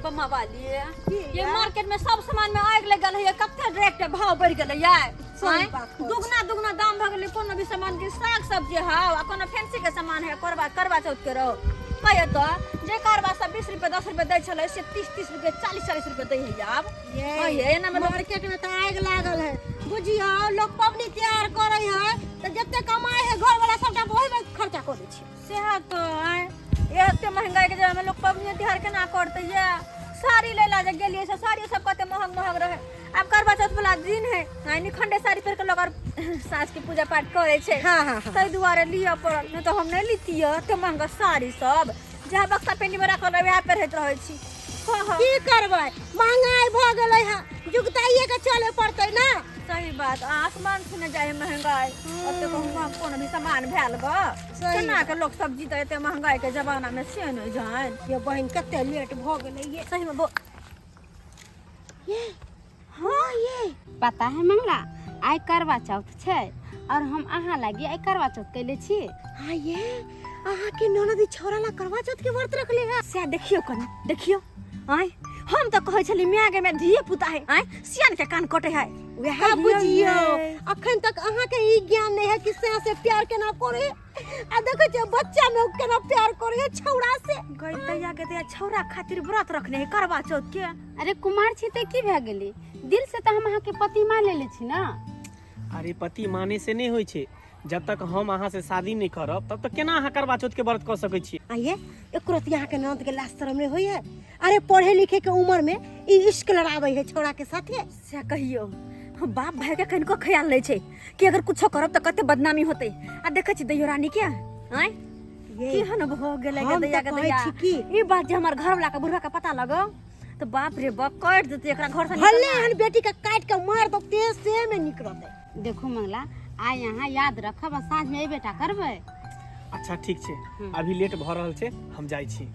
बम्मा वाली की ये यै? मार्केट में सब सामान में आगि लगल है कते रेट के भाव बढ़ गेलै ये सही आँय? बात कहै दुगना दुगना दाम भऽ गेलै कोनो भी सामान के साग सब्जी हाव आ कोनो फैंसी के सामान है करवा करवा चौथ के रहो कहियो तऽ जे करवा सब 20 रुपए 10 रुपए दै छलै से 30 30 रुपए 40 40 रुपए दै है आब ये हाँ ये एना में लोग मार्केट में तऽ आगि लागल है बुझियौ लोग पबनी तिहार करै है तऽ जते कमाइ है घर वाला सबटा ओहि में खर्चा कऽ दै छै सेहा तो आय एते महंगाई के जमाना में लोग पबनी तिहार केना करते ये साड़ी ले ला जे गेलिए से साड़ी सब कते महंग महंग रहे आब करवा चौथ वाला दिन है आइ निखंडे साड़ी पहिर के लोग और साँझ के पूजा पाठ करे छै हाँ हाँ हाँ ताहि दुआरे लिअ पड़ल नहीं तो हम नहीं लितियै एते महंगा साड़ी सब जहाँ बक्सा पेंडी में राखल रहे वएह पहिरैत रहै छी हाँ हाँ की करबै महंगाई भऽ गेलै हँ जुगताइए के चले पड़तै ना सही बात आसमान छूने जाए महंगाई ओते कहूँ कोनो भी सामान भेल ग सही केना के लोग सब जीते एते महंगाई के जमाना में से नहीं जान ये बहिन कते लेट भऽ गेलै ये सही में ये हाँ ये पता है मंगला आइ करवा चौथ छै और हम अहाँ लागी आइ करवा चौथ कैले छी हाँ ये अहाँ के ननद ई छौरा ला करवा चौथ के व्रत रखले है से देखियो कनी देखियो आय हम तऽ कहै छली माय गे माय धिये पुता है आय सियान के कान कटे है वएह बुझियो अखन तक अहाँ के ई ज्ञान नहीं है कि से से प्यार केना करे आ देखै छियै बच्चा में केना प्यार करे है छौड़ा से गई तैया के तैया छौरा खातिर व्रत रखने है करवा चौथ के अरे कुमार छी तऽ की भए गेलै दिल से तऽ हम अहाँके पति मान लेले छी ना अरे पति माने से नहि होइ छै जब तक हम अहाँ से शादी नहि करब तब तक केना अहाँ करवा चौथ के व्रत कऽ सकै छी आइए एको रति अहाँ के ननद के लाज शरम नहीं होइए अरे पढ़े लिखे के उम्र में ई इश्क लड़ाबै है छौड़ा के साथे से कहियो हम बाप भाई के कनिको ख्याल नहीं छै कि अगर कुछो करब तऽ कते बदनामी होतै आ देखै छी दैयो रानी के आँय ये केहन भऽ गेलै हम गे दैया तऽ के कहै दैया छी की? ई बात जे हमर घर वाला के बुढ़वा के पता लगो तऽ बाप रे बाप काटि देतै एकरा घर से भले एहन बेटी के काट के मार दो ते से में निक रहतै देखू मंगला आइ अहाँ याद रखब आ साँझ में एबे टा करबै अच्छा ठीक छै अभी लेट भऽ रहल छै हम जाइ छी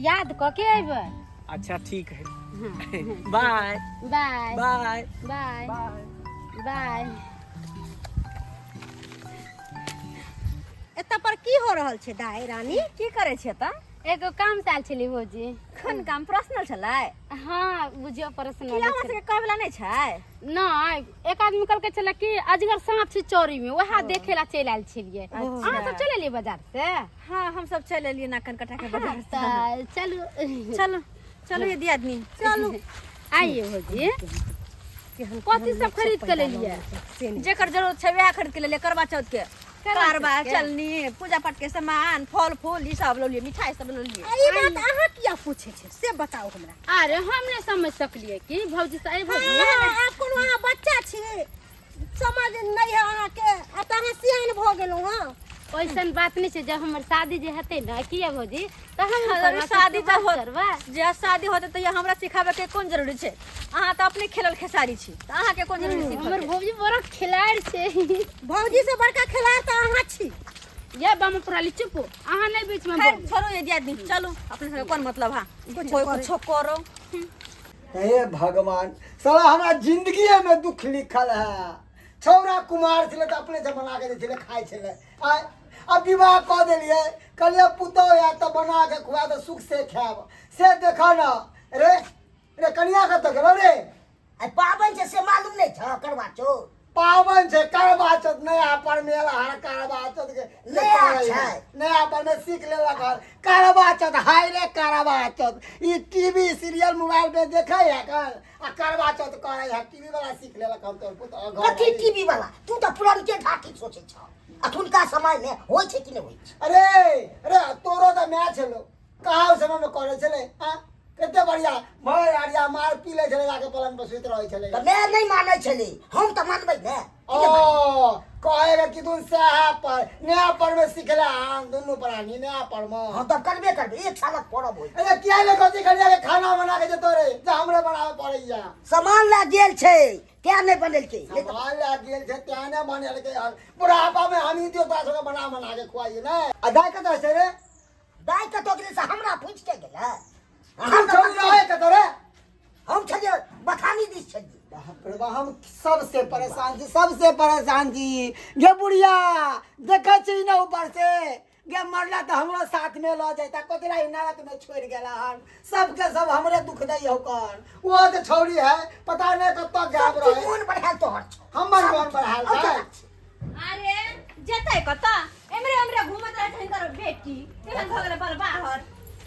याद कऽ के अयबै अच्छा ठीक है बाय बाय बाय बाय बाय एतऽ पर की हो रहल छै दाय रानी की करै छियै तऽ एगो काम से आयल छली भौजी कोन काम पर्सनल छलै हाँ बुझियो पर्सनल की हमरा सबके कहै वला नहि छै नहि एक आदमी कहलकै छलै कि अजगर साँप छै चौरी में वएह देखे ला चलि आयल छलियै अहाँ सब चलि एलियै बाजार से हाँ हम सब चलि एलियै नाकन कटा के बाजार से तऽ चलू चलू चलू ये दियादनी चलू आइए भौजी कथी सब खरीद के लेलियै से नहि जेकर जरूरत छै वएह खरीद के लेलियै करवा चौथ के करवा करवा चौथ के? चलनी पूजा पाठ के सामान फल फूल ई सब लऽ लियै मिठाई सब लऽ लियै आ ई बात अहाँ किया पूछे छै से बताउ हमरा अरे हम नहि समझ सकलियै कि भौजी से भौजी हाँ, आब कोनो अहाँ बच्चा छी समझ नहि है अहाँके आब तऽ अहाँ सियान भऽ गेलहुँ हँ ओइसन बात नहि छै जब हमर शादी जे हेतै ने किया भौजी तऽ हम अरे करवा शादी चौथ तऽ के व्रत करबै जे शादी होतै तऽ हमरा सिखाबे के कोन जरूरी छै अहाँ तऽ अपने खेलल खेसारी छी तऽ अहाँके कोन जरूरी सिखऽ हमर के? भौजी बड़ा खिलाड़ छै भौजी से बड़का खेलाड़ तऽ अहाँ छी ये बाम पुराली चुप अहाँ नहि बीच में खैर बोलू छोड़ू ये दियादनी चलू अपने सबके कोन मतलब हा कोई कुछो करो हे भगवान साला हमरा जिंदगी में दुख लिखल है छौड़ा कुमार छलै तऽ अपने से बना के दै छलै खाइ छलै आइ अब विवाह कऽ देलियै कहलियै पुतहु आयत तऽ बना के खुआ तऽ सुख से खायब से देखऽ न रे रे कनिया कतऽ गेलौ रे आइ पाबनि छै से मालूम नहि छह करवा चौथ पावन छै करवा चौथ नया पर मेला हर करवा चौथ के नया छै। नया पर में सीख लेलक हर करवा चौथ हाय रे करवा चौथ ई टीवी सीरियल मोबाइल पे देखै है कल आ करवा चौथ करै है टीवी वाला सीख लेलक हम तोर पुत कथी टीवी वाला तू तऽ पुरनके ढाठी सोचै छह अखुनका समय मे होइ छै कि नहि होइ छै अरे अरे तोरो तऽ माय छलो कहाँ ओहि समय में करै छलै आ कते बढ़िया भर आरिया मार पी लै छलै जाके पलंग पर सुति रहै छलै तऽ माय नहि मानै छलै हम तऽ मानबै ने ओ कहेगा कि दुन सएह पर नया पर में सिखला हम दुनू प्राणी नया पर में हँ तब करबे करबै एक सालक परब होइ अरे किया ले कथी करिया के खाना बना के जतो रे जे हमरे बनावे पड़ैया सामान लए गेल छै तें नहि बनेलकै नहि तऽ सामान लए गेल छै तें नहि बनेलकै हन बुढ़ापा में हम ही दियो तोरा सबके बना बना के खुआइए ने आ दाइ कतऽ छै रे दाइ कतऽ गेलै से हमरा पूछि के गेलै हम छोड़ी रहे कतऽ रे हम छलियै बथानी दिस छलियै बाप रे बाप हम सबसे परेशान छी सबसे परेशान छी गे बुढ़िया देखै छी ने ऊपर से गे मरला तऽ हमरो साथ में लऽ जैता, कथी ला ई नरक में छोड़ि गेला हन? सबके सब हमरे दुख दै हो कन। वो तऽ छौड़ी है, पता नहीं कतऽ गायब सब रहे। मोन बढ़ायल तोहर छौ। हमर मोन बढ़ायल अच्छा। छै। अरे जेतै कतऽ, एमरे एमरे घूमत रहै छै हिनकर बेटी, एहन भऽ गेलै बड़ बाहर।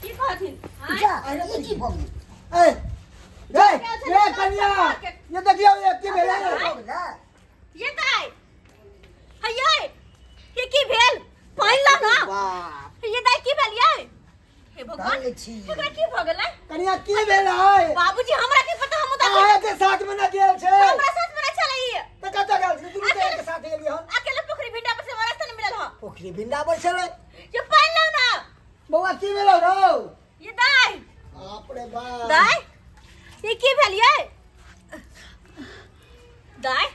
की कहथिन आँय? जा, ई की भऽ गेल? ए ए ए कनिया, ये देखियौ ये की भेलै? भऽ गेलै? ये दाइ, हैयै, ये की भेल? पानि ला ना। बाप। ये दाइ, की भेल ये? हे भगवान, धन्य छी। एकरा की भऽ गेलै? कनिया, की भेलै? बाबूजी, हमरा की पता, हम तऽ अहाँ के साथ में न गेल छै? हमरा साथ में नहीं छलै ई। तऽ कतऽ गेल छै? दुनू तऽ एक साथ गेलियै हन। अकेले पोखरी भिंडा पर से हमरा रास्ता नहीं मिलल ह। पोखरी भिंडा पर छलै। ये पानि लाउ ना। बौआ, की भेलौ रौ? ये दाइ। बाप रे बाप। दाइ, ये की भेल ये दाइ?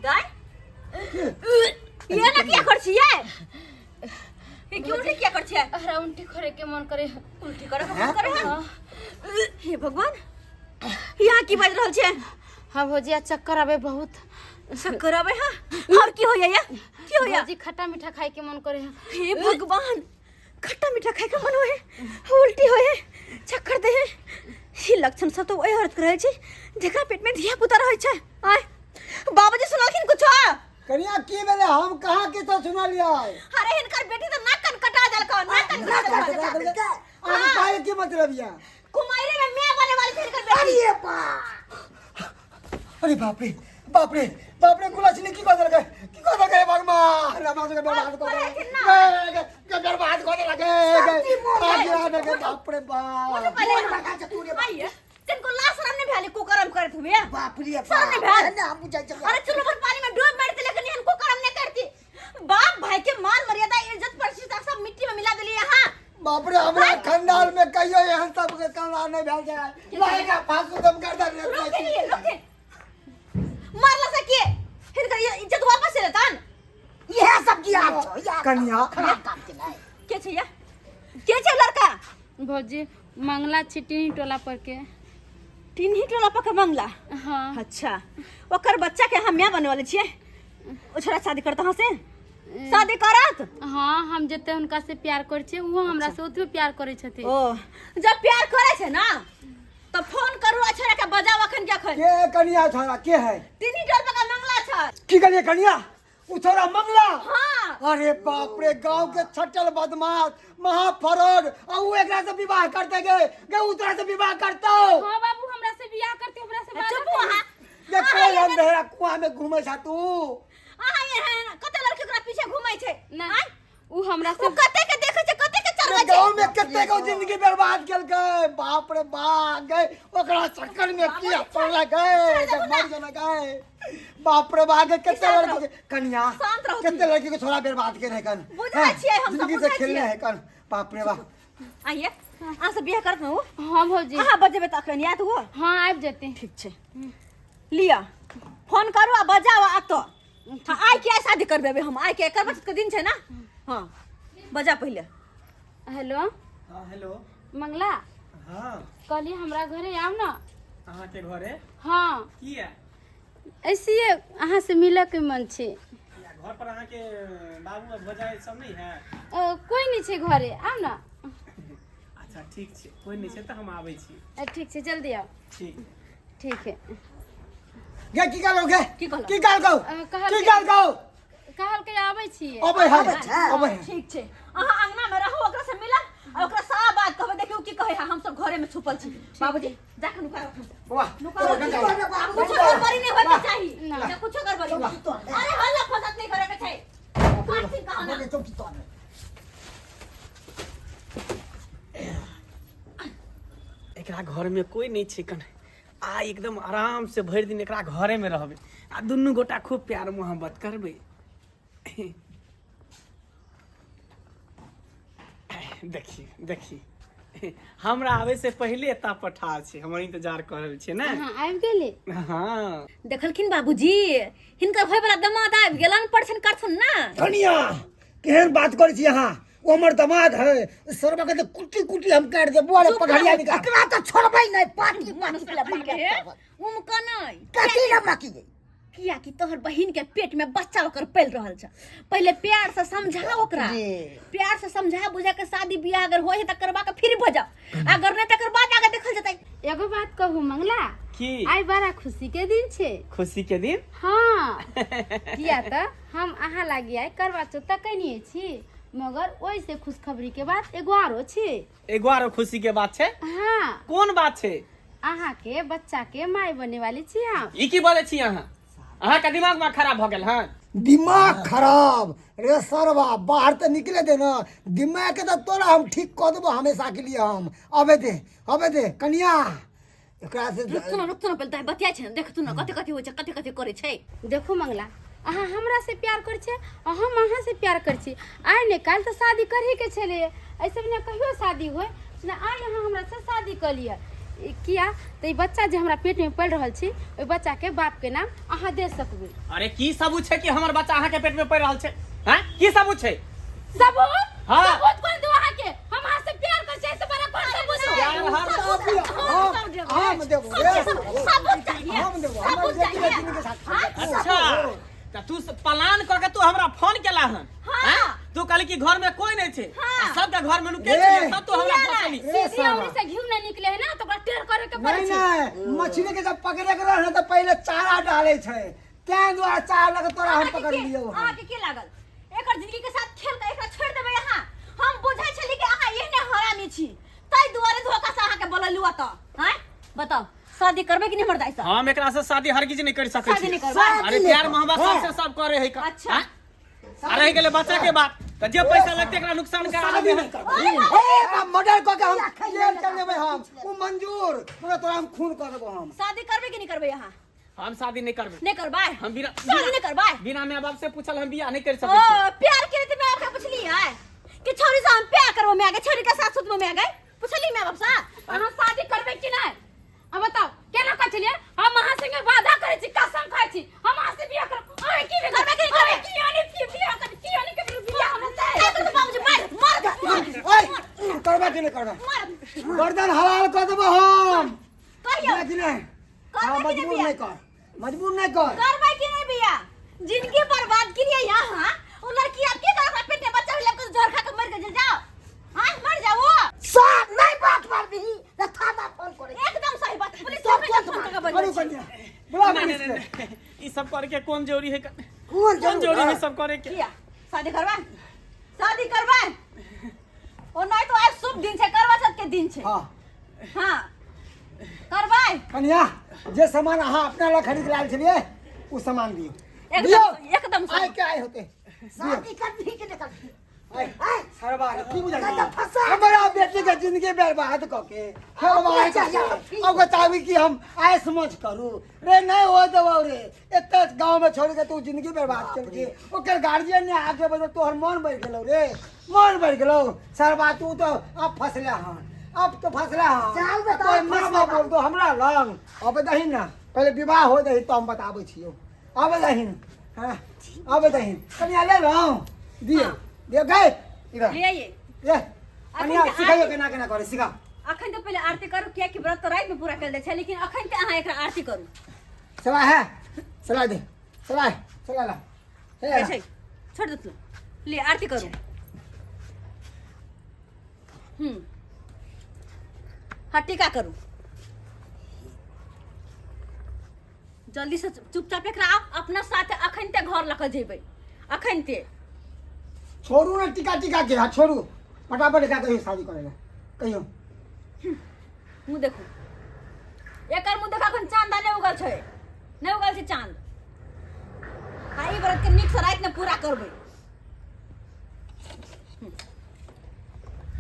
दाइ, ये ना किया कर छियै? ये क्यों उल्टी किया कर छियै? हमरा उल्टी करे के मन करे। उल्टी करे के मन करे है? हे भगवान, यहाँ की बाजि रहल छै? हाँ भौजी, आ चक्कर आबे बहुत। चक्कर आबै है? और की होइया ये? की होइया? भौजी, खट्टा मीठा खाए के मन करे है। हे भगवान, खट्टा मीठा खाए के मन होए, उल्टी होए, चक्कर दे है, ई लक्षण सब तो ओहि औरत के रहै छै जेकरा पेट में धिया पुता रहै छै। आय बाबूजी, सुनलखिन कुछो? कनिया, की भेलै? हम कहाँ किछो सुनलियै। अरे, हिनकर बेटी तऽ नाक कान कटा देलकौ, नाक कान कटा देलकौ। अहाँके कहै की मतलब यऽ? कुमारी में मैं बने वाली थी हिनकर बेटी। अरे बाप। अरे बाप रे बाप रे बाप रे, कुलक्षणी की कऽ देलकै? की कऽ देलकै? भगवान, हमरा सबके बर्बाद कऽ देलकै, गे, बर्बाद कऽ देलकै गे, गे, गे, गे, बाप रे बाप। मोन बढ़ा छै तू रे बाप। आइए तिनको लाज शरम नहीं भेली कुकर्म करत हुए? बाप रे बाप। शरम नहीं भेल? ना, हम बुझै छियै। अरे, चुल्लू भर पानी में डूब मरती लेकिन एहन कुकर्म नहीं करती। बाप भाई के मान मर्यादा इज्जत प्रतिष्ठा सब मिट्टी में मिला देली यहाँ। बाप रे, हमरा खंडाल में कहियो एहन सब के कांडा नहीं भेल छै। लाएगा फांसू दम कर दे। रुक लिए, रुक मारला से के हिनकर ये इज्जत वापस चले तन। इएह सब ज्ञान छौ, इएह कनिया। खराब काम केनाइ। के छै या? के छै लड़का? भौजी, मंगला छी टीनी टोला पर के। टिन्ही टोला पर के बंगला? हाँ। अच्छा, ओकर बच्चा के हम माय बने वाले छियै। ओ छोरा शादी करत अहाँ से? शादी करत? हाँ, हम जते हुनका से प्यार करै छियै, ओहो हमरा से ओतबे प्यार करै छथिन। ओ जब प्यार करे छै ना तो फोन करू आ छोरा के बजाओ अखन के अखन। के कनिया, छोरा के है? टिन्ही टोला पर का मंगला छै। की कहलिए कनिया? उ छोरा मंगला? हाँ। अरे बाप रे, गांव के छटल बदमाश महाफरॉड, आ उ एकरा से विवाह करते गे? गे, उ तोरा से विवाह करतौ? हाँ बाबू, हमरा से बियाह करते, हमरा से बात। चुप अहाँ। ये कोन अंधेरा कुआं में घूमे छा तू? अहाँ एहन कते लड़की ओकरा पीछे घूमै छै? ना। आँय? उ हमरा ओ से कते के देखै छै, कते के चलबै छै। गांव में कते को जिंदगी बर्बाद केलकै। बाप रे बाप, गए ओकरा चक्कर में किया पड़ला गए, मर जना गए। बाप रे बाप, गए कते शांत लड़की के कन्या। शांत रहू। कते लड़की के छोरा बर्बाद के रहे कन। बुझै छियै हम सब, जिंदगी से बुझै खेलने छियै। है कन। बाप रे बाप। आइए, अहाँ से बियाह करत न उ? हाँ भौजी। अहाँ बजेबै तऽ अखन आयत ओ? हाँ, आबि जेतै। ठीक छै, लिअ फोन करू आ बजाउ आ तो। हाँ, आइ के आइ शादी करबेबै हम, आइ के करवा चौथ के दिन छै ना। हाँ, बजा पहिले। हेलो। हाँ, हेलो। मंगला। हाँ। कहली हमरा घरे आउ ना। अहाँके घरे? हाँ। किया? ऐसे अहाँ से मिलऽ के मन छै। किया, घर पर अहाँके बाबू आ भौजाई सब नहीं है? कोई नहीं छै घरे, आउ ना। अच्छा, ठीक छै, कोई नहीं छै तऽ हम आबै छी। ठीक छै, जल्दी आउ। ठीक। ठीक है। गे, की कहलौ गे? की कहलौ? की कहलौ? कहलकै- की कहलौ? कहलकै आबै छियै। अबै है, अबै है। ठीक छै, अहाँ अंगना में रहू, ओकरा से मिलब आ ओकरा सब बात कहबै। देखियौ की कहै है, हम सब घरे में छुपल छी। बाबूजी, जाके नुका रखू। बौआ, नुका रखू, कुछो गड़बड़ी नहीं होय के चाही ना, कुछो गड़बड़ी। अरे, हल्ला फसाद नहीं करे के छै। काटथिन कहाँ ना। बोले चौकी तर में। एकरा घर में कोई नहीं छै कन, आ एकदम आराम से भरि दिन एकरा घरे में रहबै आ दुनू गोटा खूब प्यार मोहब्बत करबै। देखी देखी, हमरा आबै से पहिले एतऽ पठा छै, हमर इंतजार कऽ रहल छै ने। अहाँ आबि गेली? हाँ। देखलखिन बाबूजी, हिनकर होय वाला दमाद आबि गेलन, परछन करथुन ना। कनिया, केहन बात करै छी अहाँ? ओ हमर दमाद है। सरबा के तऽ कुट्टी कुट्टी हम काटि देब। बुआ रे, पघरिया निकाल। एकरा तऽ छोड़बै नहि, पार्टी पार्टी के उमका नहि। कथी लए बाकी गई? कियाकि तोहर बहिन के पेट में बच्चा ओकर पल रहल छ। पहिले प्यार से समझा ओकरा, प्यार से समझा बुझा के शादी बियाह अगर होय है त करवा के फिर भजा, अगर नहीं तकर बाद आगे देखल जतै। एगो बात कहू मंगला, की? आइ बड़ा खुशी के दिन छे। खुशी के दिन? हाँ, किया त हम अहाँ लागी आइ करवा चौथ त कनिए छी, मगर ओहि से खुशखबरी के बात एगो आरो छे। एगो आरो खुशी के बात छे? हाँ। कोन बात छे? अहाँ के बच्चा के माय बने वाली छी हम। ई की बोले छी अहाँ? अहाँ के दिमाग में खराब भ गेल हन? दिमाग खराब रे सरवा, बाहर तो निकले दे ना, दिमाग के तो तोरा हम ठीक कऽ देबो हमेशा के लिए हम। अबे दे, अबे दे कनिया, एकरा से रुक ना, रुक ना, पहिले तऽ बतिया छै ने, देख तू ना कथि कथि होइ छै, कथि कथि करै छै। देखू मंगला, अहाँ हमरा से प्यार करै छी आ हम अहाँ से प्यार करै छी, आइ ने काल्हि तऽ शादी करही के छलै, एहिसँ बिना कहियो शादी होय ने, आइ अहाँ हमरा से शादी कऽ लिअ। ई किया तऽ ई बच्चा जे हमरा पेट में पलि रहल छी, ओहि बच्चा के बाप के नाम अहाँ दे सकबै। अरे की सबूत छै कि हमर बच्चा अहाँ के पेट में पड़ि रहल छै? हैं, की सबूत छै? सबूत? हाँ। सबूत कोन दू अहाँ के? हम अहाँ से प्यार करै छी, एहिसँ बड़ा कोन सबूत? प्यार हम हम देबो रे, सबूत चाहिए, हम देबो, हमर सबूत बेटी चाहिए। के जिंदगी साथ छोड़। अच्छा त तू प्लान क के तू हमरा फोन केला हन? हाँ। हैं? तू कहली कि घर में कोई नहीं छे, हाँ। आ सबके घर में नुके रे। छे, सब तू हमरा फसली। रे सीधी साला। उंगली से घी नहीं निकले है ना, तो ओकरा टेढ़ करे के पड़े नहीं छै। नहीं, मछली के जब पकड़े के रहे तो पहले चारा डाले छै, तें दुआरे चारा लगे तोरा हम पकड़ लियौ हम। अहाँके की लागल एकर जिंदगी के साथ खेल के एकरा छोड़ देबै अहाँ? हम बुझै छली कि अहाँ एहने हरामी छी, ताहि दुआरे धोखा से अहाँके बोललू अतऽ। हैं बताउ, शादी करबै कि नहीं हमर दाई से? हम एकरा से शादी हरगिज नहीं कर सकै शादी छी। नहीं करबै? अरे प्यार मोहब्बत सबसे सब करे है का। अच्छा। हैं? आ रहि गेलै बच्चा के बात, त जे पैसा लगतै एकरा नुकसान करा शादी देबै। नहीं करबै। ए बाप, मर्डर कऽ के हम जेल चल जेबै हम, ओ मंजूर, मगर तोरा हम खून कऽ देबो हम। शादी करबै कि नहीं करबै अहाँ? हम शादी नहीं करबै। नहीं करबै? हम बिना शादी नहीं करबै? बिना माय बाप से पूछल हम बियाह नहीं कर ओ सकै छी। प्यार के रीति माय बाप के पूछली है कि छोरी से हम प्यार करबो माय के, छोरी के साथ सुतबो माय के, पूछली माय बाप से? अहाँ शादी करबै कि नहीं? अब बताओ केना कहै छलियै हम अहाँ संगे वादा करै छी, कसम खाइ छी, हम अहाँ से बियाह करब। अहाँ की करबै कि नहीं करबै? की आने की बियाह करब, की आने के बियाह हमरा से? नहीं करबै बाबूजी, मार मार मार। ओए, करबै कि नहीं करबै? गर्दन हलाल कऽ देबो हम। कहियौ। नहीं कि नहीं? करबै हाँ, कि नहीं मजबूर बियाह? नहीं कर, मजबूर नहीं कर। करबै कि नहीं बियाह? जिंदगी बर्बाद के लिए यहाँ वो लड़की आप की करब? पेट में बच्चा भेल के जहर खा के मर के जाओ। हां मर जाओ। साहब नहीं बात मारबी त थाना फोन करे। एकदम सही बात, पुलिस सब के तुरंत फोन मार। करके करू बोल। कन्या, बुला नहीं, पुलिस नहीं, के। नहीं, ई सब करके कोन जरूरी है? कोन कोन जरूरी है है? सब करे के? किया शादी करबा? शादी करबा ओ नहीं तो आज शुभ दिन छे, करवा चौथ के दिन छे। हाँ। हां करबै। कन्या, जे सामान अहाँ अपना ला खरीद लायल छलियै ओ सामान दियौ। एकदम दियौ। एकदम सही। आइ के आइ होते। शादी करबी कि नहीं करबी? आइ, सरवा रे, की बुझल? नहीं तो फंसा। हमरा बेटी के जिंदगी बर्बाद कऽ के हलवाई अपने चाहिए, हम ठीक। अब चाहबी कि हम आइ समझ करू रे, नहीं हो देबौ रे, एते गांव में छोड़ के तू जिंदगी बर्बाद केलकी, ओकर गार्जियन ने आगे बढ़ तोहर मन बढ़ गेलौ रे, मन बढ़ गेलौ सरवा, तू तो अब फसले हन, अब तो फसले हन। चल बताओ, तोहर माँ फसले बाप बोल दो हमरा लग अब दही ना, पहले विवाह हो दही तो हम बताबै छियौ। अब दही, हाँ अब दही कनिया ले लौ, दियो दियो गए इधर ले आइए। ले कनिया तऽ सिखाइयो केना केना करे, सिखा। अखन तो पहले आरती करू, किया कि व्रत तो रात में पूरा कर दे छै, लेकिन अखन ते अहाँ एकरा आरती करू। सलाह है, सलाह दे, सलाह, सलाह ला। हे छै, छोड़ दे तू, ले आरती करू। हाँ टीका करू जल्दी से, चुपचाप एकरा अपना साथ अखन ते घर लऽ के जेबै अखन ते। छोड़ू ना टीका टीका के, हाँ छोड़ू फटाफट एकरा कहियो शादी करे ला, कहियो। मुँह देखू, एकर मुँह देखू, अखन चांद नहि उगल छै, नहि उगल छै चांद। आ ई व्रत के नीक से राति में पूरा करबै।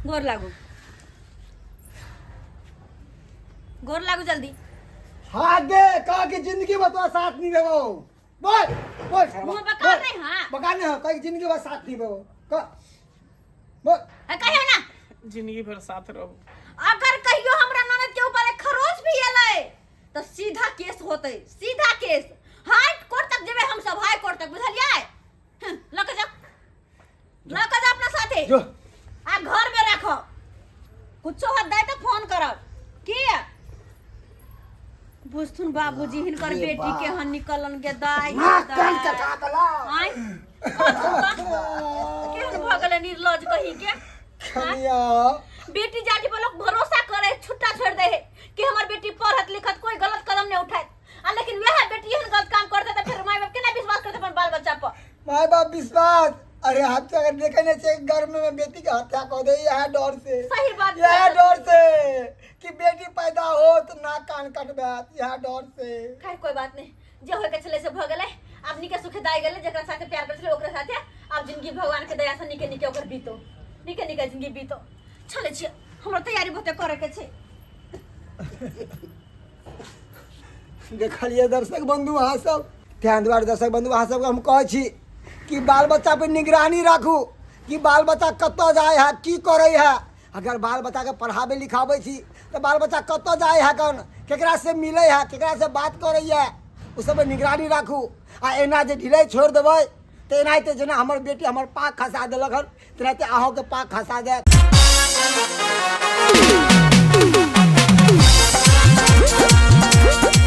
गोर लागू, गोर लागू जल्दी। हाथ दे, कह कि जिंदगी में तो साथ नहीं देबो। बोल बोल शर्मा, मुँह बकार बोल। नहीं, हाँ। बकार नहीं, हाँ, कह कि जिंदगी में साथ नहीं देबो। कह, बोल। है, कहियो ना। जिंदगी भर साथ रहो। अगर कहियो हमरा ननद के ऊपर एक खरोच भी एलै तो सीधा केस होतै, सीधा केस, हाई कोर्ट तक जेबै हम सब, हाई कोर्ट तक, बुझलियै? लऽ के जाओ, लऽ के जाओ अपना साथे। जो। आ घर में राखो, कुछो होत दाइ तो फोन करब। की बुझथुन बाबूजी हिनकर रे बेटी बा। के हन निकलन के दाई नाक कान कटा देलक। आय केहन भऽ गेलै निर्लज कहीं के कनिया बेटी जाति पर लोग भरोसा करे छुट्टा छोड़ दे है कि हमर बेटी पढ़त लिखत कोई गलत कदम नहीं उठाए आ लेकिन वह बेटी एहन गलत काम करते तो फिर माय बाप केना विश्वास करते अपन बाल बच्चा पर माय बाप विश्वास अरे हम तो अगर देखे नहीं छे घर में बेटी के हत्या कर दे यह डर से सही बात यह डर से कि बेटी पैदा हो तो नाक कान कटबैत यह डर से खैर कोई बात नहीं जे होय के छले से भ गेलै आब निके सुखे दाई गेलै जेकरा साथे प्यार करै छलै ओकरा साथे आब जिंदगी भगवान के दया से निके निके ओकर बीतो निके निके जिंदगी बीतो चलै छियै हमरा तैयारी बहुते करे के छै देखलियै दर्शक बंधु अहाँ सब तें दुआरे दर्शक बंधु अहाँ सबके हम कहै छी कि बाल बच्चा पर निगरानी राखू कि बाल बच्चा कतऽ जाइ है की करै है अगर बाल बच्चाके पढ़ाबै लिखाबै छी तऽ बाल बच्चा कतऽ जाइ है कन केकरासँ मिलै है केकरासँ बात करैए ओ सब पर निगरानी राखू आ एना जे ढिलाइ छोड़ि देबै तऽ एनाहिते जेना हमर बेटी हमर पाग खसा देलक हन तेनाहिते अहूँके पाग खसा देत।